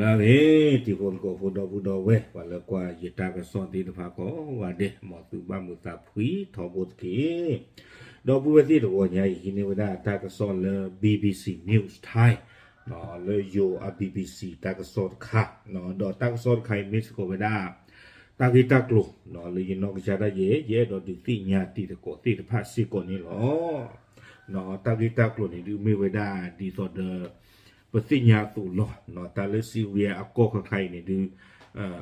လၢအဂ့ၤ တံၤဖိသကိးဖိဒီပုၢ်ဒီဝဲၢ် ပှၤလၢကွၢ်ယတၢ်ကစီၣ်သ့ၣ်တဖၣ်ကိးဂၤဒဲး မ်သုဘၣ်မုာ်သးဖှံထီဘိတက့ၢ်. ဒီပုၢ်ဝဲၢ်သ့ၣ်တဂီၤညါအံၤ ဟံးန့ၢ်ဝဲဒၣ်တၢ်ကစီၣ်လၢ BBC News Thai လၢယိၤအ BBC တၢ်ကစီၣ်တခါ, ဒီးတၢ်ကစီၣ်တခါအံၤမ့ၢ်စ့ၢ်ကီးဝဲဒၣ် တၢ်ဂ့ၢ်တၢ်ကျိၤ လၢယနီၢ်ကစၢ်ဒၣ်ယဲ ယအဲၣ်ဒိးဒုးသ့ၣ်ညါတံၤသကိးသ့ၣ်တဖၣ်စ့ၢ်ကီးန့ၣ်လီၤ. တၢ်ဂ့ၢ်တၢ်ကျိၤန့ၣ်ဒုးမ့ၢ်ဝဲဒၣ်ဒ်သိးဒီး ပသ့ၣ်ညါအသိးလီၤ. တၢ်လၢစံရံယါအကီၢ်ခါခါအံၤန့ၣ်ဒုး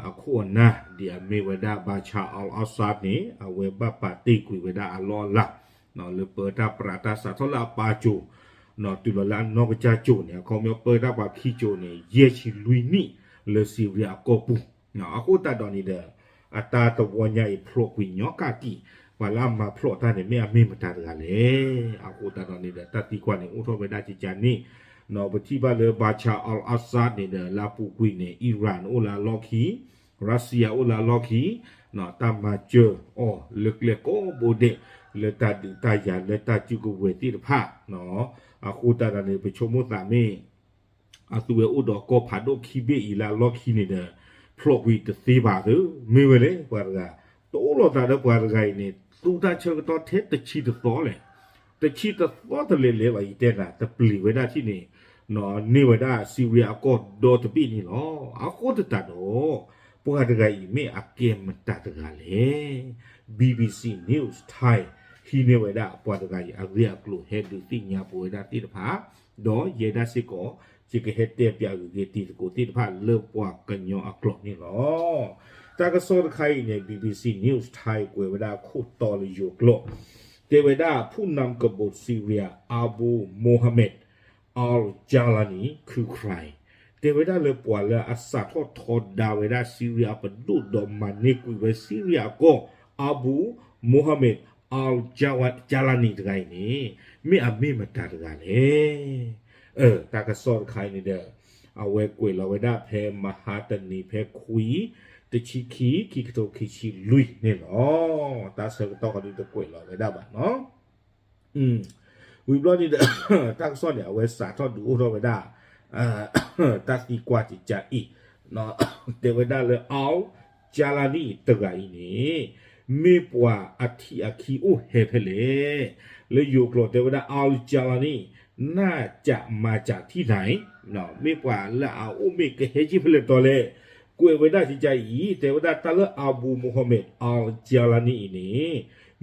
အခိၣ်အနၢ် ဒ်အမ့ၢ်ဝဲဒၣ် Bashar al-Assad န့ၣ် အဝဲဘၣ်ပာ်တ့ၢ်ကွံာ်ဝဲဒၣ်အလီၢ်အလၤ လၢပၢတၢ်ပြးတၢ်စးထီၣ်လၢအပၢ်ကၠိၤ တုၤလီၤလၢအနီၢ်ကစၢ်ကၠိၤန့ၣ် အခီပညီပၢတၢ်ပှၤခံကၠိၤန့ၣ် ယဲၢ်ဆံလွံၢ်နံၣ်လၢစံရံယါအကီၢ်ပူၤ, အဃိသတးဒီးန့ၣ်ဒီး အတၢ်တဝီညါအံၤဖျိးကွံာ်ညီကၣ်ကံၣ် ပှၤလၢအမၤဖျိးတၢ်န့ၣ် မ့ၢ်အမ့ၢ်မတၤတဂၤလဲၣ်. အဃိသတးဒီးန့ၣ်ဒီး တၢ်သံကွၢ်န့ၣ် အိၣ်ထီၣ်ဝဲဒၣ်ကကန့ၣ်, ပထံၣ်ဘၣ်လၢ Bashar al-Assad န့ၣ်ဒီး လၢအပူၤကွံာ်န့ၣ် Iran အိၣ်လၢအလီၢ်ခံ, Russia အိၣ်လၢအလီၢ်ခံ, တၢ်မၤစၢၤအီၤလၢကျဲကိးဘိဒဲး လၢတၢ်ဒုးတၢ်ယၤလၢတၢ်စုကဝဲၤသ့ၣ်တဖၣ်, အဃိသတးဒီးန့ၣ် ပဆိကမိၣ်သးမ့ၢ် အသုဝဲအိၣ်ဒီးကီၢ်ဖးဒိၣ်ခံဘ့ၣ်အံၤလၢအလီၢ်ခံန့ၣ်ဒီး ဖျိးကွံာ်တသ့ဘၣ်သ့, မ့ၢ်ဝဲလဲၣ် ပှၤတဂၤ တအိၣ်လီၤသးဒီးပှၤတဂၤအံၤန့ၣ် သူတၢ်ဆၢကတီၢ်ထဲတဆံတသီလဲၣ်, တဆံတသီတလဲၤလဲၤဘၣ် ယတဲနၤ တပျံၤဝဲဒၣ်ထံၣ်န့ၣ် န့ၢ်ဝဲဒၣ်စံရံယါအကီၢ်ဒီတဘ့ၣ်န့ၣ်လီၤ. အဃိသတးဒီး ပှၤတဂၤအံၤမ့ၢ်အကဲမတၤတဂၤလဲၣ်. BBC News Thai ဟံးန့ၢ်ဝဲဒၣ်ပှၤတဂၤအံၤအဂ့ၢ်အကျိၤ ဟဲဒုးသ့ၣ်ညါပဝဲဒၣ်သ့ၣ်တဖၣ်, ဒီးယဲဒၣ်စ့ၢ်ကီး ယကဟဲတဲပၠးဂ့ၤက့ၤတံၤသကိးသ့ၣ်တဖၣ်လၢပှၤကညီအကျိာ်န့ၣ်လီၤ. တၢ်ကစီၣ်တခါအံၤန့ၣ် BBC News Thai ကွဲးဝဲဒၣ်ခိၣ်တီလၢယိၤကျိာ်, တဲဝဲဒၣ် ผู้นำกบฏซีเรีย Abu Mohammed al-Jawlani คือใคร တဲဝဲဒၣ်လၢပှၤလၢအစးထီၣ်ထီဒါဝဲဒၣ်စံရံယါပဒိၣ်ဒီးမၤန့ၢ်ကွံာ်ဝဲစံရံယါအကီၢ် Abu Mohammed al-Jawlani တဂၤအံၤန့ၣ် မ့ၢ်အမ့ၢ်မတၤတဂၤလဲၣ်. တၢ်ကစီၣ်တခါအံၤန့ၣ်ဒီး အဝဲကွဲးလီၤဝဲဒၣ်ဖဲမဟါတနံၤဖဲခွံ တဆံခံ ခံကထိခံဆံလွံၢ်န့ၣ်လီၤ. တၢ်ဆၢကတီၢ်ဃီဒုးတကွဲးလီၤဝဲဒၣ်ဘၣ်နီၤ. ဝံၤဘျီန့ၣ်ဒီး တၢ်ကစီၣ်န့ၣ် အဝဲစးထီၣ်ဒုးအိၣ်ထီၣ်ဝဲဒၣ် တၢ်သံကွၢ်ကကါအံၤ တဲဝဲဒၣ်လၢ al-Jawlani တဂၤအံၤန့ၣ် မ့ၢ်ပှၤအထံးအခံအိၣ်ဟဲဖဲလဲၣ်. လၢယိၤကျိာ်တဲဝဲဒၣ် al-Jawlani น่าจะมาจากที่ไหน မ့ၢ်ပှၤလၢအအိၣ်မ့ၢ်ကဟဲက့ၤဖဲလဲၣ်တီၤလဲၣ်. ကွဲးဝဲဒၣ်ကကါအံၤ တဲဝဲဒၣ်တၢ်လၢ Abu Mohammed al-Jawlani အံၤန့ၣ်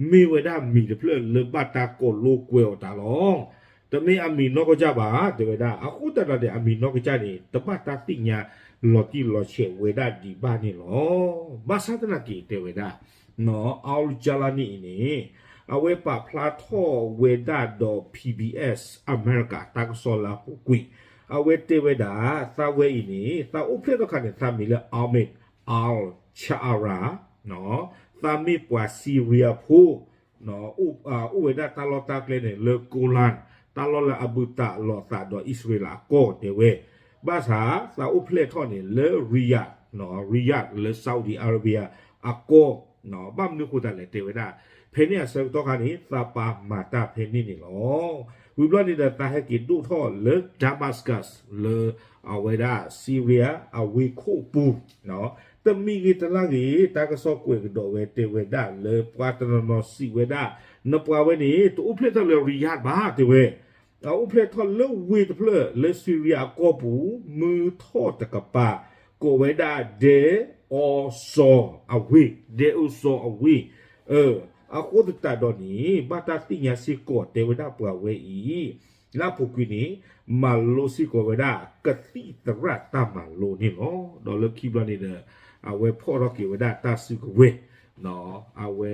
မ့ၢ်ဝဲဒၣ်မံၤတဖျၢၣ်လၢဘၣ်တၢ်ကိးလိာ်ကွဲးအီၤတၢ်လီၤ. တမ့ၢ်အမံၤနီၢ်ကစၢ်ဘၣ် တဲဝဲဒၣ်. အဃိသတးဒီးန့ၣ် အမံၤနီၢ်ကစၢ်န့ၣ် တဘၣ်တၢ်သ့ၣ်ညါလီၤတံၢ်လီၤဆဲးဝဲဒၣ်ဒံးဘၣ်န့ၣ်လီၤ. ဘၣ်ဆၣ်သနာ်က့ တဲဝဲဒၣ် al-Jawlani အံၤန့ၣ် အဝဲပာ်ဖျါထီၣ်ဝဲဒၣ်ဒီး P B S အမဲရကၤတၢ်ကစီၣ်လၢအပူၤကွံာ် အဝဲတဲဝဲဒၣ် သးဝဲအံၤန့ၣ် သးအိၣ်ဖျဲၣ်ထီၣ်အခါန့ၣ် သးမံၤလၢ Ahmed al-Sharaa သးမ့ၢ်ပှၤစံရံယါဖိ အိၣ်ဝဲဒၣ်တၢ်လီၢ်တၢ်ကျဲန့ၣ် လၢ Golan တၢ်လီၢ်လၢအဘူးတၢ်လီၤသးဒီးအံၣ်စရ့လးအကီၢ်တဲဝဲ, ဘၣ်ဆၣ် သးအိၣ်ဖျဲၣ်ထီၣ်န့ၣ်လၢ Riyadh, Riyadh လၢ Saudi Arabia အကီၢ်, ဘၣ်မနုၤဃိသတးလဲၣ်တဲဝဲဒၣ်, ဖဲန့ၣ်အဆၢကတီၢ်ခါန့ၣ် သးပာ်မၤတၢ်ဖဲန့ၣ်န့ၣ်လီၤ. ဝံၤဘျီန့ၣ်ဒီး သးဟဲက့ၤဒိၣ်ထီၣ်လၢ Damascus လၢအဝဲဒၣ် Syria အဝ့ၢ်ခိၣ်ပူၤ တမံၤဂ့ၤတလါဂ့ၤ တၢ်ကစီၣ်ကွဲးကဒီးဝဲတဲဝဲဒၣ်လၢပှၤတနီၤနီၤစံးဝဲဒၣ် နပှၤဝဲန့ၣ် တအိၣ်ဖျဲၣ်ထီၣ်လၢ Riyadh ဘၣ်တဲဝဲ, အအိၣ်ဖျဲၣ်ထီၣ်လၢဝ့ၢ်တဖျၢၣ်လၢ Syria အကီၢ်ပူၤ မုၢ်ထီၣ်တကပၤ ကိးဝဲဒၣ် Deir al-Zour အဝ့ၢ်, Deir al-Zour အဝ့ၢ်, အဃိသတးဒီးန့ၣ် ဘၣ်တၢ်သ့ၣ်ညါစ့ၢ်ကီးတဲဝဲဒၣ်ပှၤဝဲအံၤ လၢအပူၤကွံာ်န့ၣ် မၤလိစ့ၢ်ကီးဝဲဒၣ်ကသံၣ်သရၣ်တၢ်မၤလိန့ၣ်လီၤ. ဒီးလၢခံဘျီန့ၣ်ဒီး အဝဲဖီၣ်ထီၣ်က့ၤဝဲဒၣ်တၢ်စုကဝဲၤ, အဝဲ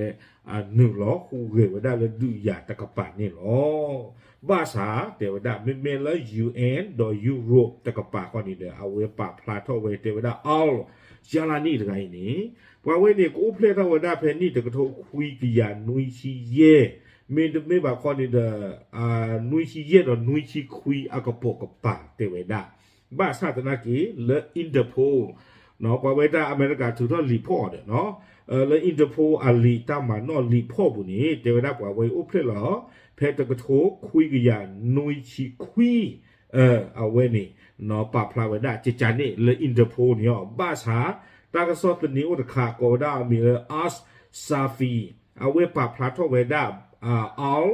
နုာ်လီၤဟူးဂဲၤဝဲဒၣ်လၢဒုးယၤတကပၤန့ၣ်လီၤ. ဘၣ်ဆၣ်တဲဝဲဒၣ် မ့မ့ၢ်လၢ U N ဒီး Europe တကပၤဃီန့ၣ်ဒီး အဝဲပာ်ဖျါထီၣ်ဝဲတဲဝဲဒၣ် al-Jawlani တဂၤအံၤန့ၣ် ပှၤဝဲန့ၣ် ကအိၣ်ဖျဲၣ်ထီၣ်ဝဲဒၣ်ဖဲနံၣ်တကထိခွံကယၤနွံဆံယဲၢ်, မ့တမ့ၢ်ဘၣ်ခီန့ၣ်ဒီး နွံဆံယဲၢ်ဒီးနွံဆံခွံအကပိာ်ကပၤတဲဝဲဒၣ်. ဘၣ်ဆၣ်သနာ်က့ လၢ Interpol ပှၤဝဲဒၣ်အမဲရကၤထုးထီၣ်လံာ်ဖီၣ်ဒီး လၢ Interpol အလံာ်တၢ်မၤနီၣ်လံာ်ဖီၣ်ပူၤန့ၣ် တဲဝဲဒၣ်ပှၤဝဲအိၣ်ဖျဲၣ်လီၤ ဖဲတကထိခွံကယၤနွံဆံခွံ အဝဲန့ၣ် ပာ်ဖျါဝဲဒၣ်ကကန့ၣ်လၢ Interpol န့ၣ်အီၤ ဘၣ်ဆၣ် တၢ်ကစီၣ်သန့အိၣ်တခါ ကိးဝဲဒၣ်အမံၤလၢ Asif Safi အဝဲပာ်ဖျါထီၣ်ဝဲဒၣ် Al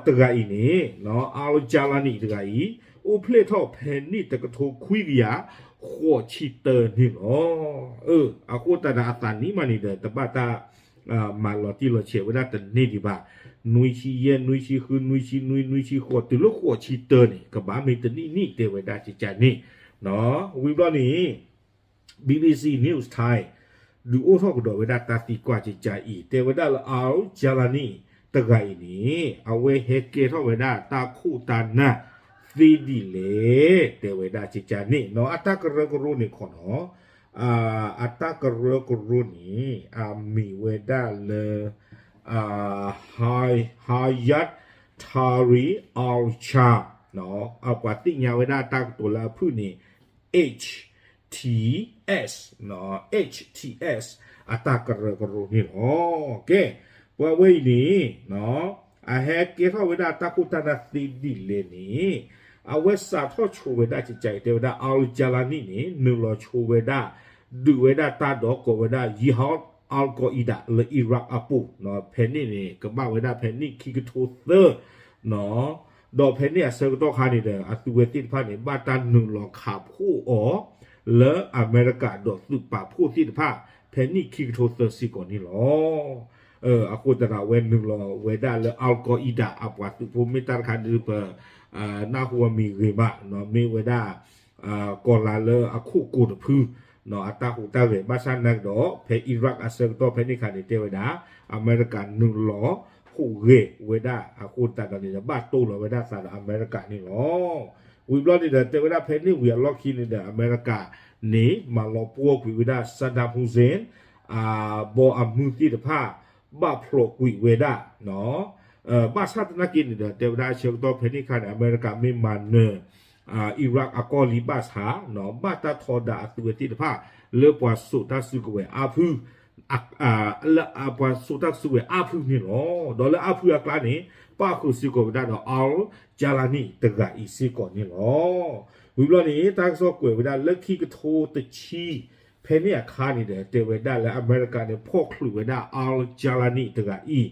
တဂၤအံၤန့ၣ် Al Jawlani တဂၤအံၤ အိၣ်ဖျဲၣ်ထီၣ်ဖဲနံၣ်တကထိခွံကယၤ ဃိးဆံတၢန့ၣ်လီၤ. အဃိသတးဒီးအသးနံၣ်မးန့ၣ်ဒီး တဘၣ်တၢ် မၤလီၤတံၢ်လီၤဆဲးဝဲဒၣ်တန့ၢ်ဒံးဘၣ်. နွံဆံယဲၢ်, နွံဆံဃု, နွံဆံနွံ, နွံဆံဃိး တုၤလၢဃိးဆံတၢန့ၣ် ကဘၣ်မ့ၢ်တနံၣ်နံၣ် တဲဝဲဒၣ်ကကန့ၣ်. ဝံၤဘျီန့ၣ် BBC News Thai ဒုးအိၣ်ထီၣ်ကဒီးဝဲဒၣ်တၢ်သံကွၢ်ကကအံၤ တဲဝဲဒၣ်လၢ Al Jawlani တဂၤအံၤန့ၣ် အဝဲဟဲကဲထီၣ်ဝဲဒၣ်တၢ်ခိၣ်တၢ်နၢ်သ့ဒ်လဲၣ် တဲဝဲဒၣ်ကကန့ၣ်နီၤ. အတၢ်ကရၢကရိန့ၣ်ခီနီၤ အတၢ်ကရၢကရိန့ၣ် အမံၤဝဲဒၣ်လၢ Hayat Tahrir al-Sham အပှၤသ့ၣ်ညါဝဲဒၣ်တၢ်ကတိၤလၢအဖုၣ်န့ၣ် H T S, H T S အတၢ်ကရၢကရိန့ၣ်လီၤ. ကဲ ပှၤဝဲအံၤန့ၣ် အဟဲကဲထီၣ်ဝဲဒၣ်တၢ်ခိၣ်တၢ်နၢ်သ့ဒ်လဲၣ်န့ၣ် အဝဲစးထီၣ်ဆိဝဲဒၣ်ကကအံၤ တဲဝဲဒၣ် Al Jawlani န့ၣ် နုာ်လီၤဆိဝဲဒၣ် ဒုးဝဲဒၣ်တၢ်ဒီးကိးဝဲဒၣ် Jihad al-Qaeda လၢ Iraq အပူၤ ဖဲန့ၣ်န့ၣ် ကဘၣ်ဝဲဒၣ်ဖဲနံၣ်ခံကထိသၢ ဒီးဖဲန့ၣ်အဆၢကတီၢ်ခါန့ၣ်ဒီး အသုဝဲသ့ၣ်တဖၣ်န့ၣ် ဘၣ်တၢ်နုာ်လီၤခးဖှိၣ်အီၤ လၢအမဲရကၤဒီးသုးပာ်ဖှိၣ်သ့ၣ်တဖၣ် ဖဲနံၣ်ခံကထိသၢစ့ၢ်ကီးန့ၣ်လီၤ. အဃိသတးဒီးအဝဲနုာ်လီၤဝဲဒၣ်လၢ Al Qaeda အပှၤသုးဖိ မ့ၢ်တၢ်တခါဒ်ပ နၢ်ဟူအမံၤဂ့ၤမး မ့ၢ်ဝဲဒၣ် ကီၤလၤလၢအခိၣ်ကိၤတဖု အတၢ်ဟူးတၢ်ဂဲၤ ဘၣ်ဆၣ်နာ်ကဒီး ဖဲ Iraq အဆၢကတီၢ်ဖဲန့ၣ်ခါန့ၣ် တဲဝဲဒၣ် အမဲရကၤနုာ်လီၤဟူးဂဲၤဝဲဒၣ် အဃိသတးဒီးန့ၣ်ဒီး ဘၣ်တိၢ်လီၤဝဲဒၣ်သးဒီးအမဲရကၤန့ၣ်လီၤ. ဝံၤဘျီန့ၣ်ဒီး တဲဝဲဒၣ်ဖဲန့ၣ်ဝံၤအလီၢ်ခံန့ၣ်ဒီး အမဲရကၤန့ၣ် မၤလီၤပှီၢ်ကွံာ်ဝဲဒၣ် Saddam Hussein အဘီအမုၢ်သ့ၣ်တဖၣ် ဘၣ်ဖျိးကွံာ်ဝဲဒၣ် ဘၣ်ဆၣ်သနာ်က့န့ၣ်ဒီး တဲဝဲဒၣ်အဆၢကတီၢ်ဖဲန့ၣ်ခါန့ၣ် အမဲရကၤမ့ၢ်မၤနၢၤ Iraq အကီၢ်လံဘၣ်ဆၣ် ဘၣ်တၢ်ထီဒါအသုဝဲသ့ၣ်တဖၣ် လၢပှၤစိာ်တၢ်စုကဝဲၤအါဖု လၢပှၤစိာ်တၢ်စုကဝဲၤအါဖုန့ၣ်လီၤ. ဒီးလၢအါဖုအကျါန့ၣ် ပၣ်ဃုာ်စ့ၢ်ကီးဝဲဒၣ်ဒီး Al Jawlani တဂၤအံၤစ့ၢ်ကီးန့ၣ်လီၤ. ဝံၤဘျီန့ၣ် တၢ်ကစီၣ်ကွဲးဝဲဒၣ်လၢခံကထိတဆံ ဖဲန့ၣ်အခါန့ၣ်ဒီး တဲဝဲဒၣ်လၢအမဲရကၤန့ၣ် ဖီၣ်ချုးဝဲဒၣ် Al Jawlani တဂၤအံၤ ဒီး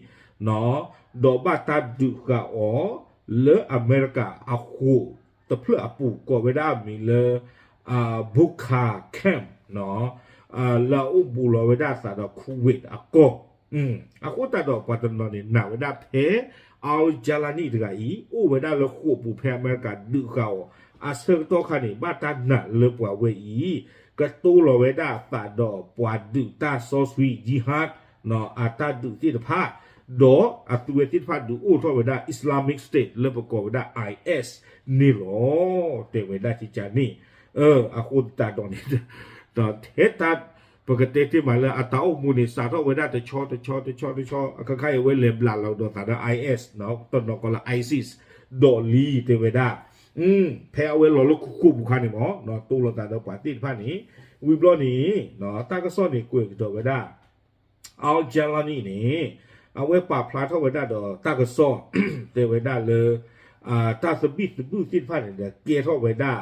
ဘၣ်တၢ်ဒုးဃာ်အီၤ လၢအမဲရကၤအဃိးတဖျၢၣ်အပူၤ ကိးဝဲဒၣ်အမံၤလၢ Buqqa Camp လၢအအိၣ်ဘူးလီၤဝဲဒၣ်အသးဒီး Kuwait အကီၢ် အဃိသတးဒီးပှၤတနီၤန့ၣ် နာ်ဝဲဒၣ်ဖဲ Al Jawlani တဂၤအံၤ အိၣ်ဝဲဒၣ်လၢဃိာ်ပူၤဖဲအမဲရကၤဒုးဃာ်အီၤ အဆၢကတီၢ်ခါန့ၣ် ဘၣ်တၢ်နာ်လၢပှၤဝဲအံၤ ကတိၤလီၤဝဲဒၣ်အသးဒီးပှၤဒုးတၢ်စီဆှံ Jihad အတၢ်ဒုးသ့ၣ်တဖၣ် ဒီးအသုဝဲသ့ၣ်တဖၣ်ဒုးအိၣ်ထီၣ်ဝဲဒၣ် Islamic State လၢပကိးဝဲဒၣ် I S န့ၣ်လီၤ. တဲဝဲဒၣ်ကကန့ၣ် အဃိသတးဒီးန့ၣ် ဒီးထဲတၢ် ပကတဲတ့ၢ်မးလၢအတၢ်အိၣ်မူန့ၣ် စးထီၣ်ဝဲဒၣ်တဆီတဆီတဆီတဆီ အခါခါအံၤအဝဲလဲၤဘျးလီၤကဒီးသးဒီး I S တနီၤကီးလၢ ISIS ဒီးလံ တဲဝဲဒၣ် ဖဲအဝဲလီၤလၢခိခိၣ်ပူၤခါန့ၣ်မ့ၢ် တိၢ်လီၤသးဒီးပှၤသ့ၣ်တဖၣ်န့ၣ် ဝံၤဘျီန့ၣ် တၢ်ကစီၣ်န့ၣ်ကွဲးကဒီးဝဲဒၣ် Al Jawlani န့ၣ် အဝဲပာ်ဖျါထီၣ်ဝဲဒၣ်ဒီးတၢ်ကစီၣ် တဲဝဲဒၣ်လၢ တၢ်သဘံၣ်သဘုၣ်သ့ၣ်တဖၣ်န့ၣ်ဒီး ကဲထီၣ်ဝဲဒၣ်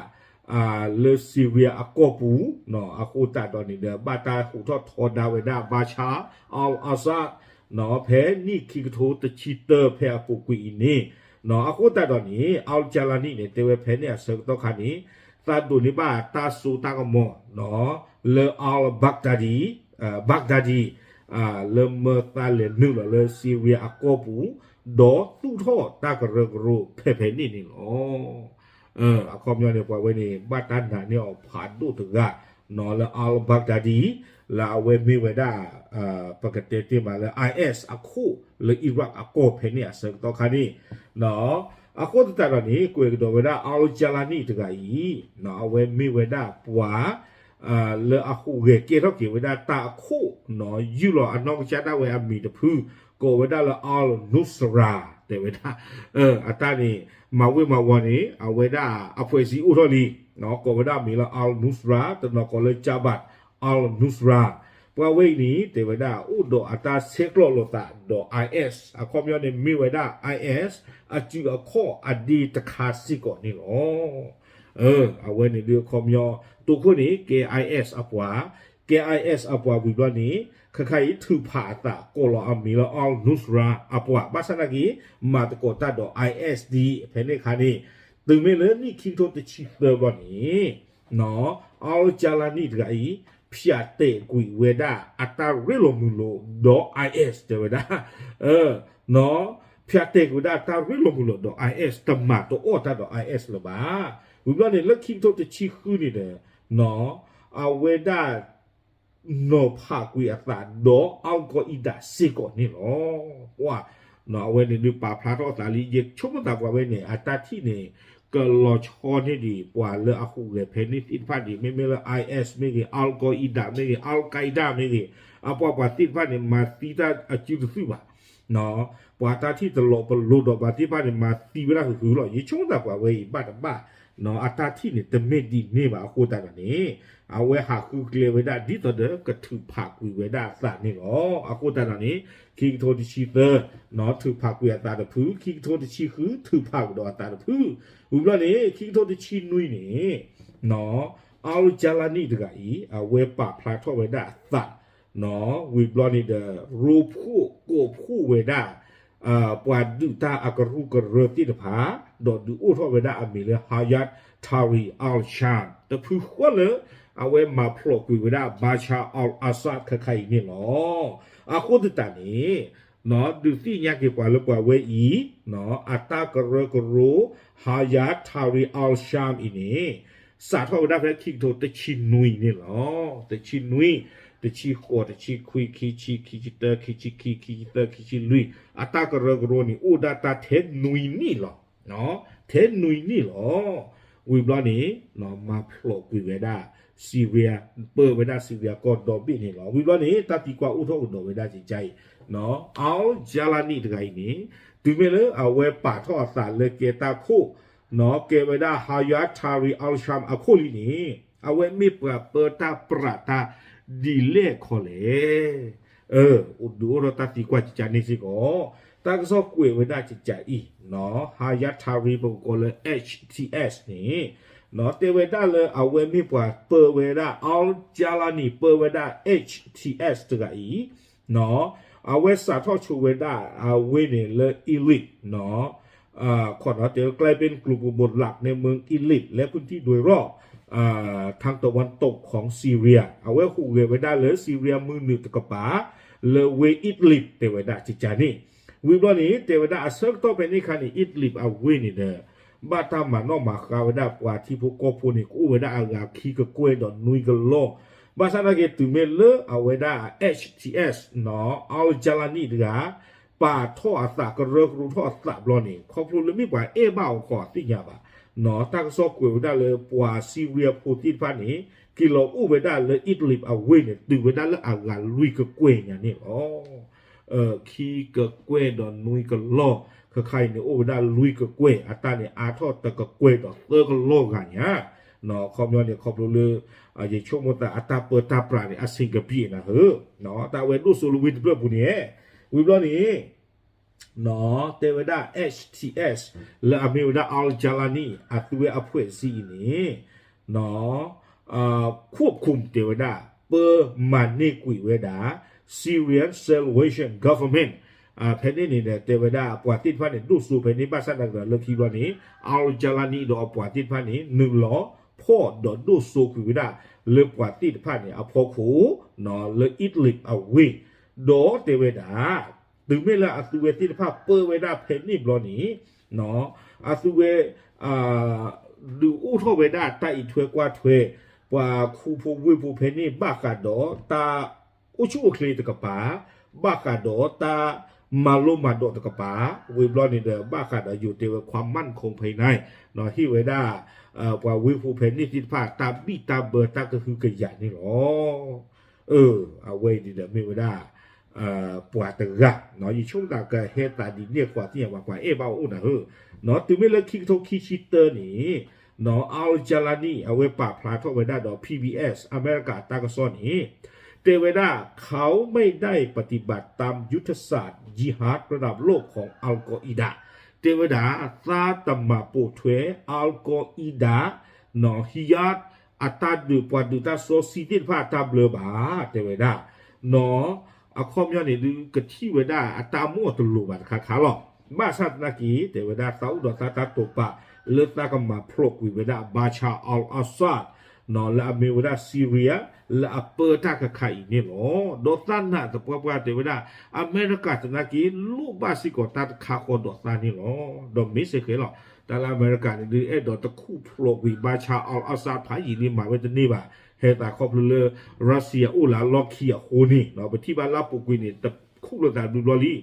လၢ Syria အကီၢ်ပူၤ အဃိသတးဒီးန့ၣ်ဒီး ဘၣ်တၢ်ဟူးထီၣ်ထီဒါဝဲဒၣ် Bashar al-Assad ဖဲနံၣ်ခံကထိတဆံတၢ ဖဲအပူၤကွံာ်အံၤန့ၣ် အဃိသတးဒီးန့ၣ် Al Jawlani န့ၣ် တဲဝဲဖဲန့ၣ်အဆၢကတီၢ်ခါန့ၣ် သးဒိးန့ၢ်ဘၣ်တၢ်စိတၢ်ကမီၤ လၢ al-Baghdadi, Baghdadi လၢမၢသးလဲၤနုာ်လီၤလၢ Syria အကီၢ်ပူၤ ဒီးသူၣ်ထီၣ်တၢ်ကရၢကရိဖဲဖဲန့ၣ်န့ၣ်လီၤ. အခီပညီန့ၣ် ပှၤဝဲန့ၣ် ဘၣ်တၢ်နာ်န့ၢ်အီၤဖးဒိၣ်တဂၤ လၢ al-Baghdadi လၢအဝဲမ့ၢ်ဝဲဒၣ် ပကတဲတ့ၢ်မးလၢ I S အခိၣ်လၢ Iraq အကီၢ်ဖဲန့ၣ်အဆၢကတီၢ်ခါန့ၣ် အဃိသတးဒီးန့ၣ် ကွဲးကဒီးဝဲဒၣ် al-Jawlani တဂၤအံၤ အဝဲမ့ၢ်ဝဲဒၣ်ပှၤ လၢအဟူးဂဲၤကဲထီၣ်က့ၤဝဲဒၣ်တၢ်အခိၣ် ယုၢ်လီၤအနီၢ်ကစၢ်ဒၣ်ဝဲအမံၤတဖု ကိးဝဲဒၣ်လၢ al-Nusra တဲဝဲဒၣ် အတၢ်န့ၣ် မၤဝ့ၤမၤဝီၤန့ၣ် အဝဲဒၣ်အဖွဲ့အစည်းအိၣ်ထီၣ်လံ ကိးဝဲဒၣ်အမံၤလၢ al-Nusra တနီၤကိးလၢ Jabhat al-Nusra ပှၤဝဲအံၤန့ၣ် တဲဝဲဒၣ်အိၣ်ဒီးအတၢ်ဆဲးကျိးလိာ်သးဒီး IS အခီပညီန့ၣ် မ့ၢ်ဝဲဒၣ် IS အစုအခီၣ်အဒ့တခါစ့ၢ်ကီးန့ၣ်လီၤ. အဝဲန့ၣ်ဒုးအခီပညီ တိခိၣ်န့ၣ် ကဲ IS အပှၤ, ကဲ IS အပှၤဝံၤဘျီန့ၣ် ခဲခါအံၤထုးဖးအသးကိးလီၤအမံၤလၢ al-Nusra အပှၤ ဘၣ်ဆၣ်နာ်က့ မၤသကိးတၢ်ဒီး IS ဒ်ဖဲန့ၣ်အခါန့ၣ် တုၤမ့ၢ်လၢနံၣ်ခံကထိတဆံသၢဘျီန့ၣ် al-Jawlani တဂၤအံၤ ဖၠးတဲာ်ကွံာ်ဝဲဒၣ်အတၢ်ရ့လိာ်မုာ်လိာ်ဒီး IS တဲဝဲဒၣ် ဖၠးတဲာ်ကွံာ်ဝဲဒၣ်တၢ်ရ့လိာ်မုာ်လိာ်ဒီး IS တမၤတအိၣ်တၢ်ဒီး IS လၢၤဘၣ်. ဝံၤဘျီန့ၣ်လၢခံကထိတဆံဃုန့ၣ်ဒီး အဝဲဒၣ် နီၤဖးကွံာ်အသးဒီး al-Qaeda စ့ၢ်ကီးန့ၣ်လီၤ. ပှၤ အဝဲန့ၣ်ဒုးပာ်ဖျါထီၣ်အသးလံ ယဆိကမိၣ်သးပှၤဝဲန့ၣ် အတၢ်ထံၣ်န့ၣ် ကလီၤဆီန့ၢ်ဒံး ပှၤလၢအဟူးဂဲၤဖဲန့ၣ်သ့ၣ်တဖၣ်ဒံး မ့မ့ၢ်လၢ IS မ့ၢ်ဂ့ၤ al-Qaeda မ့ၢ်ဂ့ၤ al-Qaeda မ့ၢ်ဂ့ၤ အပှၤပှၤသ့ၣ်တဖၣ်န့ၣ် မၤသံတၢ်အစုတသုဘၣ် ပှၤတၢ်ထံၣ်တလီၤပလိာ်ဒီးပှၤသ့ၣ်တဖၣ်န့ၣ် မၤသံဝဲဒၣ်ဃုာ်ဃုာ်လီၤ. ယဆိကမိၣ်သးပှၤဝဲအံၤဘၣ်တဘၣ် အတၢ်ထံၣ်န့ၣ် တမ့ၢ်ဒ်န့ၣ်ဘၣ်အဃိသတးဒီးန့ၣ် အဝဲဟးဃုကျဲဝဲဒၣ်ဒ်သိးဒီးကထုးဖးကွံာ်ဝဲဒၣ်အသးန့ၣ်လီၤ. အဃိသတးဒီးန့ၣ် ခံကထိတဆံသၢ ထုးဖးကွံာ်အသးတဖု ခံကထိတဆံဃု ထုးဖးကဒီးအသးတဖု ဝံၤဘျီန့ၣ် ခံကထိတဆံနွံန့ၣ် al-Jawlani တဂၤအံၤ အဝဲပာ်ဖျါထီၣ်ဝဲဒၣ်အသး ဝံၤဘျီန့ၣ်ဒီး ရိဖှိၣ်ကိးဖှိၣ်ဝဲဒၣ် ပှၤဒုးတၢ်အကရူၢ်ကရၢသ့ၣ်တဖၣ် ဒီးဒုးအိၣ်ထီၣ်ဝဲဒၣ်အမံၤလၢ Hayat Tahrir al-Sham တဖုဃီလၢ အဝဲမၤဖျိးကွံာ်ဝဲဒၣ် Bashar al-Assad ခဲခါအံၤန့ၣ်လီၤ. အဃိသတးန့ၣ် ဒုးသ့ၣ်ညါက့ၤပှၤလၢပှၤဝဲအံၤ အတၢ်ကရၢကရိ Hayat Tahrir al-Sham အံၤန့ၣ် စးထီၣ်ဝဲဒၣ်ဖဲခံကထိတဆံနွံန့ၣ်လီၤ. တဆံနွံ တဆံဃိး တဆံခွံ ခံဆံ ခံဆံတၢ ခံဆံခံ ခံဆံသၢ ခံဆံလွံၢ် အတၢ်ကရၢကရိန့ၣ် အိၣ်ဒၣ်တၢ်ထဲနွံနံၣ်လီၤ. ထဲနွံနံၣ်လီၤ. ဝံၤဘျီန့ၣ် မၤဖျိးကွံာ်ဝဲဒၣ် Syria ပၢဝဲဒၣ် Syria ကီၢ်ဒီဘ့ၣ်န့ၣ်လီၤ. ဝံၤဘျီန့ၣ် တၢ်သံကွၢ်အိၣ်ထီၣ်ကဒီးဝဲဒၣ်ကကါအံၤ al-Jawlani တဂၤအံၤန့ၣ် တုၤမ့ၢ်လၢအဝဲပာ်ထီၣ်အသးလၢကဲတၢ်ခိၣ် ကဲဝဲဒၣ် Hayat Tahrir al-Sham အခိၣ်လံန့ၣ် အဝဲမ့ၢ်ပှၤပၢတၢ်ပြးတၢ်ဒ်လဲၣ်ခီလဲၣ်. ဒုးအိၣ်ထီၣ်တၢ်သံကွၢ်ကကါန့ၣ်စ့ၢ်ကီး တၢ်ကစီၣ်ကွဲးဝဲဒၣ်ကကါအံၤ Hayat Tahrir ပကကိးလၢ H T S န့ၣ် တဲဝဲဒၣ်လၢအဝဲမ့ၢ်ပှၤပၢဝဲဒၣ် al-Jawlani ပၢဝဲဒၣ် H T S တဂၤအံၤ အဝဲစးထီၣ်ဆိဝဲဒၣ်အဝ့ၢ်န့ၣ်လၢ Idlib ခီၣ်နီၤတဲဝဲ กลายเป็นกลุ่มกบฏหลักในเมืองอิดลิบ และพื้นที่โดยรอบ ทางตะวันตกของซีเรีย အဝဲဟူးဂဲၤဝဲဒၣ်လၢ Syria မုၢ်နုာ်တကပၤ လၢဝ့ၢ် Idlib တဲဝဲဒၣ်ကကါန့ၣ် ဝံၤဘျီန့ၣ် တဲဝဲဒၣ်အဆၢကတီၢ်ဖဲန့ၣ်အခါန့ၣ် Idlib အဝ့ၢ်န့ၣ်ဒီး ဘၣ်တၢ်မၤနီၣ်မၤဃါဝဲဒၣ်ပှၤထံဖိကီၢ်ဖိန့ၣ် ကအိၣ်ဝဲဒၣ်အဂၤခံကကွဲၢ်ဒီးနွံကလီၢ်, ဘၣ်ဆၣ်နာ်က့ တုၤမ့ၢ်လၢအဝဲဒၣ် H T S နီၤ al-Jawlani တဂၤ ပာ်ထီၣ်အသးကရၢကရိထီၣ်အသးဘျီန့ၣ် ခီဖျိလၢမ့ၢ်ပှၤအဲၣ်ဘၣ်အီၤခီသ့ၣ်ညါဘၣ်, တၢ်ကစီၣ်ကွဲးဝဲဒၣ်လၢပှၤ Syria ဖိသ့ၣ်တဖၣ်န့ၣ် က့ၤလီၤအိၣ်ဝဲဒၣ်လၢ Idlib အဝ့ၢ်န့ၣ် တုၤဝဲဒၣ်လၢအဂၤလွံၢ်ကကွဲၢ်ညါန့ၣ်လီၤ. ခံကကွဲၢ်ဒီးနွံကလီၢ်, ခဲခါအံၤန့ၣ် အိၣ်ဝဲဒၣ်လွံၢ်ကကွဲၢ်, အတၢ်န့ၣ်အါထီၣ်တကကွဲၢ်ဒီးသၢကလီၢ်ဂၤညါ, ခီပညီန့ၣ် ခီဖျိလၢ ယဆိကမိၣ်သးအတၢ်ပၢတၢ်ပြးန့ၣ် အဆင်ကပံးနၤဧၢ, တၢ်ဝဲဒိၣ်စိလၢဝ့ၢ်တဖျၢၣ်ပူၤန့ၣ်, ဝံၤဘျီန့ၣ် တဲဝဲဒၣ် H T S လၢအမ့ၢ်ဝဲဒၣ် al-Jawlani အသုဝဲအဖွဲ့အစည်းအံၤန့ၣ် ควบคุม တဲဝဲဒၣ် ပၢမၤန့ၢ်ကွံာ်ဝဲဒၣ် Syrian Salvation Government ဖဲန့ၣ်န့ၣ်ဒီး တဲဝဲဒၣ်ပှၤသ့ၣ်တဖၣ်န့ၣ် ဒိၣ်စိဖဲန့ၣ် ဘၣ်ဆၣ်သနာ်က့ဒီးလၢခံဘျီန့ၣ် al-Jawlani ဒီးအပှၤသ့ၣ်တဖၣ်န့ၣ် နုာ်လီၤဖီၣ်ဒီးဒိၣ်စိကွံာ်ဝဲဒၣ် လၢပှၤသ့ၣ်တဖၣ်န့ၣ် အဖီခိၣ် လၢ Idlib အဝ့ၢ်, ဒီးတဲဝဲဒၣ် တုၤမ့ၢ်လၢအသုဝဲသ့ၣ်တဖၣ်ပၢဝဲဒၣ်ဖဲန့ၣ်ဘျီန့ၣ် အသုဝဲ ဒုးအိၣ်ထီၣ်ဝဲဒၣ်တၢ်အံးထွဲကွၢ်ထွဲ ပှၤခူဖိဝ့ၢ်ဖိဖဲန့ၣ် ဘၣ်ဃးဒီးတၢ်အိၣ်ဆူၣ်အိၣ်ချ့တကပၤ, ဘၣ်ဃးဒီးတၢ်မၤလိမၤဒိးတကပၤ, ဝံၤဘျီန့ၣ်ဒီး ဘၣ်ဃးဒီးယိၤတဲဝဲ ความมั่นคงภายใน ဟ့ၣ်ဝဲဒၣ် ပှၤဝ့ၢ်ဖိဖဲန့ၣ်သ့ၣ်တဖၣ် တၢ်ဘံၣ်တၢ်ဘၢတၢ်ကဟုကယာ်န့ၣ်လီၤ. အဝဲအံၤန့ၣ်ဒီးမ့ၢ်ဝဲဒၣ် ပှၤတဂၤ, ယဆိကမိၣ်သးကဟဲသးဒ်န့ၣ်ဃီသ့ၣ်ညါဘၣ် ပှၤအဲၣ်ဘၣ်အအိၣ်နၤဧၢ, တုၤမ့ၢ်လၢခံကထိခံဆံတၢန့ၣ် al-Jawlani အဝဲပာ်ဖျါထီၣ်ဝဲဒၣ်ဒီး P B S အမဲရကၤတၢ်ကစီၣ်န့ၣ်, တဲဝဲဒၣ် เขาไม่ได้ปฏิบัติตามยุทธศาสตร์ jihad ระดับโลกของอัลกออิดะ တဲဝဲဒၣ် သးတမၤပိာ်ထွဲ အလ်ကီအံဒၣ် နီၢ် ဟံယၢတ် အတၢ်ဒုးပှၤဒုးတၢ်စီဆှံသ့ၣ်တဖၣ်အတၢ်ဘျၢဘၣ် တဲဝဲဒၣ် နီၢ် အခီပညီန့ၣ်ဒုး ကထံၣ်ဝဲဒၣ်အတၢ်မိၣ်အတလိၤဘၣ်တခါခါလီၤ. ဘၣ်ဆၣ်သနာ်က့ တဲဝဲဒၣ် သးအိၣ်ဒီးသးတၢ်တိာ်ပာ် လၢသးကမၤဖျိးကွံာ်ဝဲဒၣ် Bashar al-Assad နီၢ် လၢအမ့ၢ်ဝဲဒၣ် Syria လၢအပၢတၢ်ခါခါအံၤန့ၣ်လီၤ. ဒီးသးနာ်သပှၢ်ပှၢ်တဲဝဲဒၣ် အမဲရကၤသနာ်က့ လိၣ်ဘၣ်စ့ၢ်ကီးတၢ်တခါဃီဒီးသးန့ၣ်လီၤ. ဒီးမ့ၢ်စ့ၢ်ကီးလီၤ တၢ်လၢအမဲရကၤန့ၣ်ဒုး အဲၣ်ဒိးတခူၣ်ဖျိးကွံာ် Bashar al-Assad ဖးယံာ်လံ မၤဝဲတန့ၢ်ဘၣ်. ဟဲသးခီဖျိလၢ Russia အိၣ်လၢအလီၢ်ခံအဃိန့ၣ် ပထံၣ်ဘၣ်လၢအပူၤကွံာ်န့ၣ် တခူၣ်လိာ်သးဘျုးဘျီ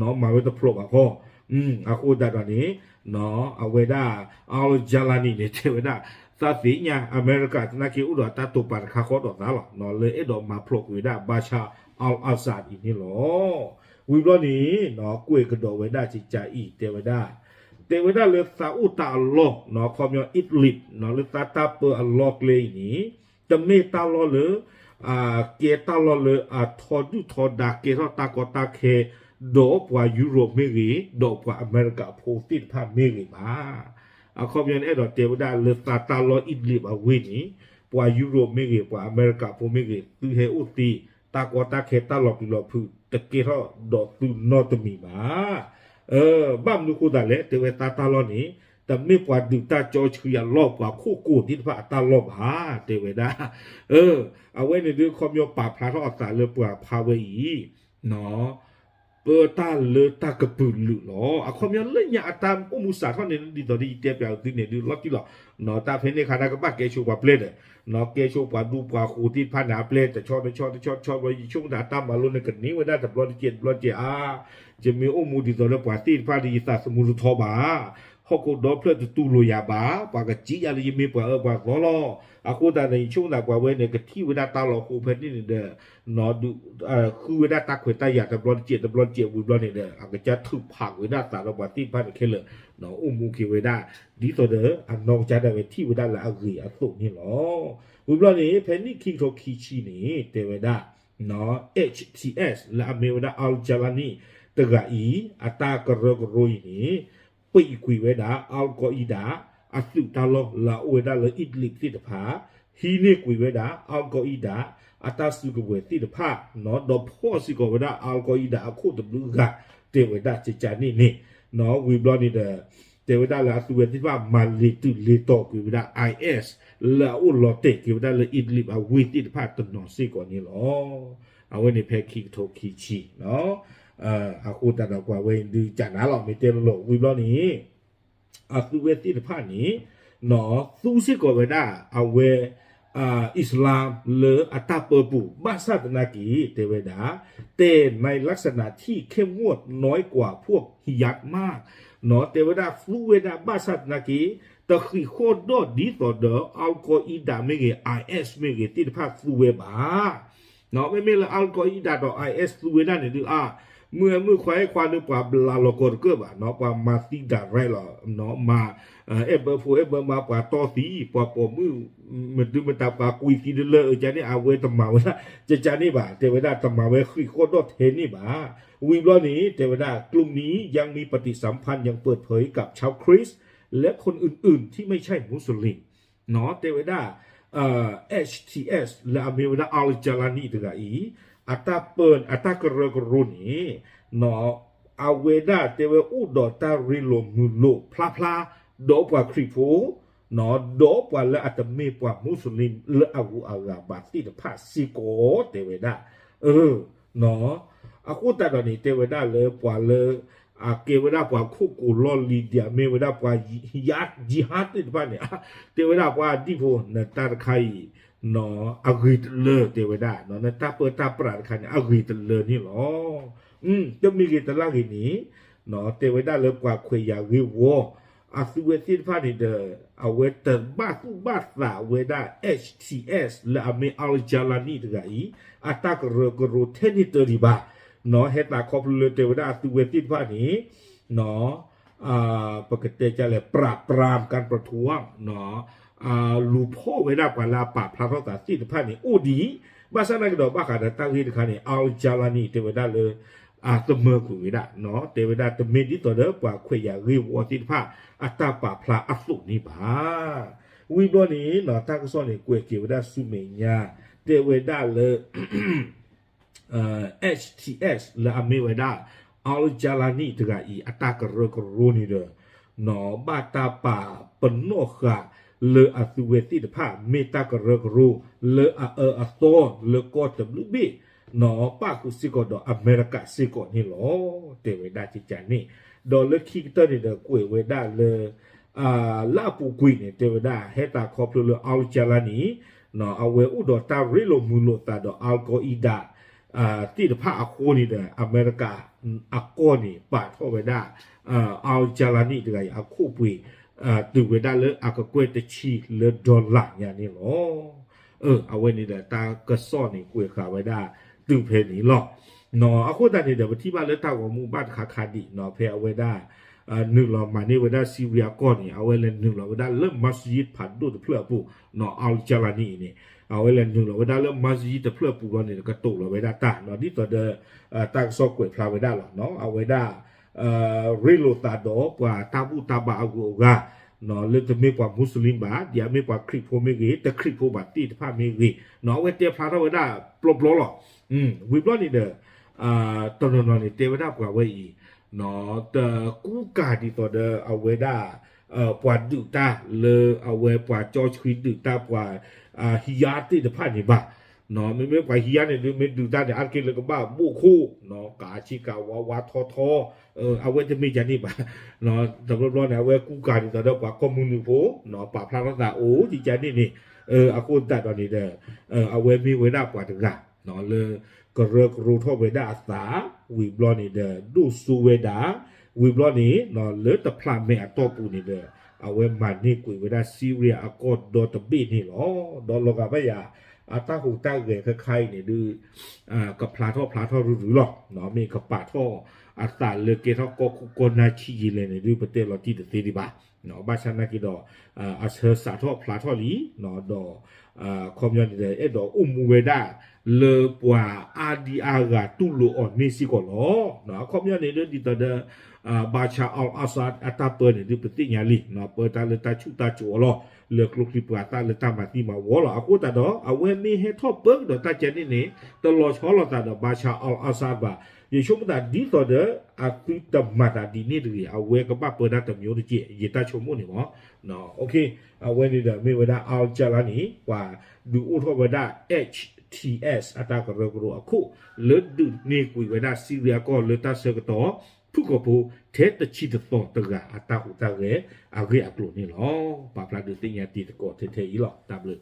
လံ မၤဝဲတဖျိးဘၣ်ဃီ. အဃိသတးဒီးန့ၣ် အဝဲဒၣ် al-Jawlani န့ၣ် တဲဝဲဒၣ် သးသ့ၣ်ညါ အမဲရကၤသနာ်က့ အိၣ်ဒီးတၢ်တိာ်ပာ်တခါဃီဒီးသးလီၤ လၢအဲၣ်ဒိးမၤဖျိးကွံာ်ဝဲဒၣ် Bashar al-Assad အံၤန့ၣ်လီၤ. ဝံၤဘျီန့ၣ် ကွဲးကဒီးဝဲဒၣ်ကကးအံၤ တဲဝဲဒၣ် တဲဝဲဒၣ်လၢသးအိၣ်တၢ်အလီၢ် ခီပညီ Idlib လၢသးတၢ်ပၢအလီၢ်ကျဲအံၤန့ၣ် တမ့ၢ်တၢ်လီၢ်လၢ ကဲတၢ်လီၢ်လၢအထီဒုၣ်ထီဒါ ကဲထီၣ်တၢ်ကီတၢ်ခဲ ဒီးပှၤယူရိးမ့ၢ်ဂ့ၤ ဒီးပှၤအမဲရကၤဖိသ့ၣ်တဖၣ်မ့ၢ်ဂ့ၤဘၣ်. အခီပညီန့ၣ် အဲၣ်ဒိးတဲဝဲဒၣ်လၢသးတၢ်လီၢ် Idlib အဝ့ၢ်န့ၣ် ပှၤယူရိးမ့ၢ်ဂ့ၤ ပှၤအမဲရကၤဖိမ့ၢ်ဂ့ၤ သုဟဲအိၣ်သ့ တၢ်ကီတၢ်ခဲတၢ်လီၤပျံၤလီၤဖုး တကဲထီၣ်ဒီးသုနီတမံၤဘၣ်. ဘၣ်မနုၤဃိသတးလဲၣ် တဲဝဲသးတၢ်လီၢ်န့ၣ် တမ့ၢ်ပှၤဒုးတၢ်ကၠီဆှံအလီၢ် ပှၤခိၣ်ကိာ်သ့ၣ်တဖၣ်အတၢ်လီၢ်ဘၣ် တဲဝဲဒၣ်. အဝဲန့ၣ်ဒုး ခီပညီပာ်ဖျါထီၣ်အသးလၢပှၤဖးဝဲအံၤ ပၢတၢ်လၢတၢ်ကပုာ်လုာ်လီၤ. အခီပညီလၢညါအတၢ်အိၣ်မူစးထီၣ်န့ၣ် ဒ်သိးဒီးယတဲပျးသုန့ၣ်ဒုး လီၤတံၢ်လီၤ. တၢ်ဖဲန့ၣ်ခါ တၢ်ကဘၣ်ကဲဆိပှၤပျဲၢ်ဒီး ကဲဆိပှၤဒူပှၤဃိၤသ့ၣ်တဖၣ်န့ၣ် အပျဲၢ်တဆီတဆီတဆီတဆီ ဘျီယဆိကမိၣ်သးတၢ်မၤလိန့ၣ် ကန့ၢ်ဝဲဒၣ်တဘျီတစဲးတဘျီတစဲးအါ ယမ့ၢ်အိၣ်မူဒ်သိးလၢပှၤသ့ၣ်တဖၣ်ဒီး ယသးသမူတထီဘၣ်. ဟီၣ်ခိၣ်ဒီဖျၢၣ်တတူၢ်လိာ်ယၤဘၣ်. ပှၤကစံးယၤလၢယမ့ၢ်ပှၤအၢပှၤသီလီၤ. အဃိသတးန့ၣ် ယဆိကမိၣ်သးပှၤဝဲန့ၣ် ကထံၣ်ဝဲဒၣ်တၢ်လီၤဃိဖဲန့ၣ်န့ၣ်ဒီး ဃုဝဲဒၣ်တၢ်ခွဲးတၢ်ယာ်တဘျီတစဲးတဘျီတစဲးဝံၤဘျီန့ၣ်ဒီး အကစၢ်ထုးဖးကွံာ်ဝဲဒၣ်သးဒီးပှၤသ့ၣ်တဖၣ်န့ၣ်ခဲလၢာ် အိၣ်မူက့ၤဝဲဒၣ် ဒ်သိးဒီးအနီၢ်ကစၢ်ဒၣ်ဝဲထံၣ်ဝဲဒၣ်လၢအဂ့ၤအသိးန့ၣ်လီၤ. ဝံၤဘျီန့ၣ် ဖဲနံၣ်ခံကထိခံဆံန့ၣ် တဲဝဲဒၣ် H T S လၢအမ့ၢ်ဝဲဒၣ် al-Jawlani တဂၤအံၤ အတၢ်ကရၢကရိအံၤန့ၣ် ပံာ်ကွံာ်ဝဲဒၣ် al-Qaeda အသုးတၢ်လီၢ်လၢအအိၣ်ဝဲဒၣ်လၢ Idlib သ့ၣ်တဖၣ် ဟံးန့ၢ်ကွံာ်ဝဲဒၣ် al-Qaeda အတၢ်စုကဝဲၤသ့ၣ်တဖၣ် ဒီးဖီၣ်စ့ၢ်ကီးဝဲဒၣ် al-Qaeda အခိၣ်တဘျုးဂၤ တဲဝဲဒၣ်ကကန့ၣ်န့ၣ် ဝံၤဘျီန့ၣ်ဒီး တဲဝဲဒၣ်လၢအသုဝဲသ့ၣ်တဖၣ်မၤလ့ၤတုၤလ့ၤတီၤကွံာ်ဝဲဒၣ် I S လၢအအိၣ်လီၤတဲာ်က့ၤဝဲဒၣ်လၢ Idlib အဝ့ၢ်သ့ၣ်တဖၣ်တနီၤစ့ၢ်ကီးန့ၣ်လီၤ. အဝဲန့ၣ်ဖဲခံကထိခံဆံ အဃိသတးဒီးပှၤဝဲဒုးကနၣ်လီၤ မ့ၢ်တဲလိၤလိၤ ဝံၤဘျီန့ၣ် အသုဝဲသ့ၣ်တဖၣ်န့ၣ် သူစ့ၢ်ကီးဝဲဒၣ် အဝဲ အံၣ်စလၣ်လၢအတၢ်ပၢပူၤ ဘၣ်ဆၣ်သနာ်က့ တဲဝဲဒၣ် แต่ในลักษณะที่เข้มงวดน้อยกว่าพวก ฮิยัต มาก တဲဝဲဒၣ်သူဝဲဒၣ် ဘၣ်ဆၣ်သနာ်က့ တဃံးဃီၣ်ဒီၣ်ဒ်သိးဒီး al-Qaeda မ့ၢ်ဂ့ၤ I S မ့ၢ်ဂ့ၤ သ့ၣ်တဖၣ်သူဝဲဘၣ်. မ့မ့ၢ်လၢ al-Qaeda ဒီး I S သူဝဲဒၣ်န့ၣ်ဒုး အါ မုၢ်အဲၣ်မုၢ်ခွါအဲၣ်ခွါဒုး ပှၤဘျးလီၤကီးတကၢၢ်ဘၣ်နီၤ ပှၤမၤသံ direct လီၤ မၤ အဲၣ်ဘၢဖိအဲၣ်ဘၢမါ ပှၤတီၢ်သံ ပှၤပိာ်မုၣ် မဒုမတၤ ပှၤကွံာ်သံဒုးလၢ အကန့ၣ် အဝဲတမၤဝဲဒၣ် ကကန့ၣ်ဘၣ် တဲဝဲဒၣ် တမၤဝဲဃံးဃီၣ်ဒီၣ်ထဲန့ၣ်ဘၣ်. ဝံၤဘျီန့ၣ် တဲဝဲဒၣ် กลุ่มนี้ยังมีปฏิสัมพันธ์อย่างเปิดเผยกับชาวคริสต์และคนอื่นๆที่ไม่ใช่มุสลิม တဲဝဲဒၣ် H T S လၢအမ့ၢ်ဝဲဒၣ် al-Jawlani တဂၤအံၤ အတၢ်ပၢ အတၢ်ကရၢကရိန့ၣ် အဝဲဒၣ်တဲဝဲအိၣ်ဒီးတၢ်ရ့လိာ်မုာ်လိာ်ဖျါဖျါ ဒီးပှၤခရံာ်ဖိ ဒီးပှၤလၢအတမ့ၢ်ပှၤမူးစလ့ၣ်လၢအဂုၤအဂၤဘၣ်သ့ၣ်တဖၣ်စ့ၢ်ကီး တဲဝဲဒၣ် အဃိသတးဒီးန့ၣ် တဲဝဲဒၣ်လၢပှၤလၢ အကဲဝဲဒၣ်ပှၤခိၣ်ကိၤလီၢ်လံၤဒံး မ့ၢ်ဝဲဒၣ်ပှၤ jihad သ့ၣ်တဖၣ်န့ၣ် တဲဝဲဒၣ်ပှၤဒံၣ်ဖိ နတၢ်တခါအံၤ အဂ့ၤတလၢ တဲဝဲဒၣ် နတၢ်ပၢတၢ်ပြးတခါန့ၣ် အဂ့ၤတလၢန့ၣ်လီၤ. တမ့ၢ်ဂ့ၤတလၢ်ဂ့ၤန့ၣ် တဲဝဲဒၣ်လၢပှၤခွဲးယာ်ဂ့ၢ်ဝီ အသုဝဲသ့ၣ်တဖၣ်န့ၣ်ဒီး အဝဲတဘၣ်သူၣ်ဘၣ်သးဝဲဒၣ် H T S လၢအမ့ၢ် al-Jawlani တဂၤအံၤ အတၢ်ကရၢကရိထဲန့ၣ်တဒံးဘၣ်. ဟဲသးခီဖျိလၢတဲဝဲဒၣ်အသုဝဲသ့ၣ်တဖၣ်န့ၣ် ပကတဲလဲၣ် ปราบปรามการประท้วง လူၤဖီၣ်ဝဲဒၣ်ပှၤလၢအပာ်ဖျါထီၣ်သးသ့ၣ်တဖၣ်န့ၣ် အိၣ်ဒံး ဘၣ်ဆၣ်သနာ်က့ဒီး ဘၣ်ဃးဒီးတၢ်ဂ့ၢ်တခါန့ၣ် Al Jawlani တဲဝဲဒၣ်လၢ အသမၢကွံာ်ဝဲဒၣ် တဲဝဲဒၣ်တမ့ၢ်ဒ်သိးဒီးပှၤခွဲးယာ်ဂ့ၢ်ဝီသ့ၣ်တဖၣ် အတၢ်ပာ်ဖျါအသိးန့ၣ်ဘၣ်. ဝံၤဘျီန့ၣ် တၢ်ကစီၣ်န့ၣ် ကွဲးက့ၤဝဲဒၣ်ဆူမဲာ်ညါ တဲဝဲဒၣ်လၢ H T S လၢအမ့ၢ်ဝဲဒၣ် Al Jawlani တဂၤအံၤ အတၢ်ကရၢကရိန့ၣ်ဒီး ဘၣ်တၢ်ပာ်ပနီၣ်ဃာ်လၢအသုဝဲသ့ၣ်တဖၣ် မ့ၢ်တၢ်ကရၢကရိလၢအအၢအသီလၢကီၢ်တဘျုးဘ့ၣ် ပၣ်ဃုာ်စ့ၢ်ကီးဒီးအမဲရကၤစ့ၢ်ကီးန့ၣ်လီၤ. တဲဝဲဒၣ်ကကန့ၣ် ဒီးလၢခံကတၢၢ်န့ၣ်ဒီးကွဲးဝဲဒၣ်လၢ လၢအပူၤကွံာ်န့ၣ် တဲဝဲဒၣ်ဟဲသးခီဖျိလၢ Al Jawlani အဝဲအိၣ်ဒီးတၢ်ရ့လိာ်မုာ်လိာ်သးဒီး Al Qaeda သ့ၣ်တဖၣ်အဃိန့ၣ်ဒီး အမဲရကၤအကီၢ်န့ၣ် ပာ်ထီၣ်ဝဲဒၣ် Al Jawlani တဂၤအံၤအခိၣ်ပှ့ၤ တုၤဝဲဒၣ်လၢအကကွဲၢ်တဆံလၢ dollar ညါန့ၣ်လီၤ. အဝဲန့ၣ်ဒီးတၢ်ကစီၣ်န့ၣ်ကွဲးဃာ်ဝဲဒၣ်တုၤဖဲန့ၣ်လီၤ. အဃိသတးန့ၣ်ဒီး ပထံၣ်ဘၣ်လၢတၢ်ဂီၤမူဘၣ်တခါခါဒံး ဖဲအဝဲဒၣ် နုာ်လီၤမၤန့ၢ်ဝဲဒၣ် Syria ကီၢ်န့ၣ် အဝဲလဲၤနုာ်လီၤဝဲဒၣ်လၢ masjid ဖးဒိၣ်တဖျၢၣ်အပူၤ Al Jawlani အံၤန့ၣ် အဝဲလဲၤနုာ်လီၤဝဲဒၣ်လၢ masjid တဖျၢၣ်ပူၤလီၤန့ၣ် ကတိၤလီၤဝဲဒၣ်တၢ် ဒ်သိးဒီး တၢ်ကစီၣ်ကွဲးဖျါဝဲဒၣ်လီၤ. အဝဲဒၣ် ရ့လိာ်သးဒီးပှၤတၢ်ဘူၣ်တၢ်ဘါအဂုၤအဂၤ လၢတမ့ၢ်ပှၤ Muslim ဘၣ် ဒ်အမ့ၢ်ပှၤခရံာ်ဖိမ့ၢ်ဂ့ၤ တခရံာ်ဖိဘၣ်သ့ၣ်တဖၣ်မ့ၢ်ဂ့ၤ အဝဲတဲဖျါထီၣ်ဝဲဒၣ်ပျီပျီလီၤ. ဝံၤဘျီန့ၣ်ဒီး တနီၤနီၤန့ၣ် တဲဝဲဒၣ်ပှၤဝဲအံၤ တကူကၤဒ်သိးဒီးအဝဲဒၣ် ပှၤဒုးတၢ်လၢအဝဲပှၤကၠီဆှံဒုးတၢ်ပှၤ ဟံးယါသ့ၣ်တဖၣ်န့ၣ်ဘၣ်. မ့မ့ၢ်ပှၤဟံးယါန့ၣ်ဒုး မ့ၢ်ဒုးတၢ်န့ၣ် အါတက့ၢ်လၢကဘၣ်ဘိၣ်ခိၣ် ကးဆ့ကၤဝါဝါထီထီ အဝဲတမ့ၢ်ကန့ၣ်ဘၣ်. တဘျီဘျီန့ၣ် အဝဲကူကၤဒ်သိးဒီးပှၤကီၢ်မုၢ်နုာ်ဖိ ပာ်ဖျါထီၣ်သးအိၣ်ကကန့ၣ်န့ၣ် အဃိသတးဒီးန့ၣ်ဒီး အဝဲမ့ၢ်ဝဲဒၣ်ပှၤတဂၤ လၢကရၢကရိထီၣ်ဝဲဒၣ်အသး ဝံၤဘျီန့ၣ်ဒီး ဒိၣ်စိဝဲဒၣ် ဝံၤဘျီန့ၣ် လၢတဖျးမဲာ်အတီၢ်ပူၤန့ၣ်ဒီး အဝဲမၤန့ၢ်ကွံာ်ဝဲဒၣ် Syria အကီၢ်ဒီတဘ့ၣ်န့ၣ်လီၤ. ဒီးလီၤဂာ်ဘၣ်ယၤ အတၢ်ဟူးတၢ်ဂဲၤခဲခါအံၤန့ၣ်ဒုး ကဖျါထီၣ်ဖျါထီၣ်ရုရုလီၤ. မ့ၢ်ကပာ်ထီၣ်အသးလၢကဲထီၣ်ကီၢ်ခိၣ်ကီၢ်နၢ်ဆံးယံာ်လဲၣ်န့ၣ်ဒုး ပတဲလီၤတံၢ်တသ့ဒံးဘၣ်. ဘၣ်ဆၣ်သနာ်က့ဒီး အဆၢစးထီၣ်ဖျါထီၣ်လံ ဒီး ခီပညီန့ၣ်ဒီး အဲၣ်ဒိးအိၣ်မူဝဲဒၣ် လၢပှၤအါဒံအါဂၤတူၢ်လိာ်အီၤန့ၣ်စ့ၢ်ကီးလီၤ. အခီပညီန့ၣ်ဒုး ဒ်သိးဒီး Bashar al-Assad အတၢ်ပၢန့ၣ်ဒုး ပသ့ၣ်ညါလံ ပၢတၢ်လၢတၢ်ဆူးတၢ်ကိၤအီၤလီၤ. လဲၤကျိချံပှၤသၣ်လၢတၢ်မၤသံမၤဝီလီၤ. အဃိသတးဒီး အဝဲမ့ၢ်ဟဲထီၣ်ပၢကဒီးတၢ်ကဲန့ၣ်န့ၣ် တလီၤဆီလိာ်သးဒီး Bashar al-Assad ဘၣ်. ယဆိကမိၣ်သးဒ်သိးဒီး အသုတမၤသးဒ်န့ၣ်တဂ့ၤ အဝဲကဘၣ်ပၢတၢ်တမံၤတက့ၢ် ယတၢ်ဆိကမိၣ်န့ၣ်မး. အဝဲန့ၣ်ဒီးမ့ၢ်ဝဲဒၣ် Al Jawlani န့ၣ် ပှၤဒုးအိၣ်ထီၣ်ဝဲဒၣ် H T S အတၢ်ကရၢကရိအခိၣ် လၢဒုးန့ၢ်ကွံာ်ဝဲဒၣ် Syria ကီၢ်လၢတၢ်ဆၢကတီၢ် ဖုၣ်ကိာ်ဖိထဲတဆံတသီတဂၤအတၢ်ဟူးတၢ်ဂဲၤအဂ့ၢ်အကျိၤန့ၣ်လီၤ. ပာ်ဖျါဒုးသ့ၣ်ညါတံၤသကိးထဲထဲအံၤလီၤ. တၢ်ဘျုး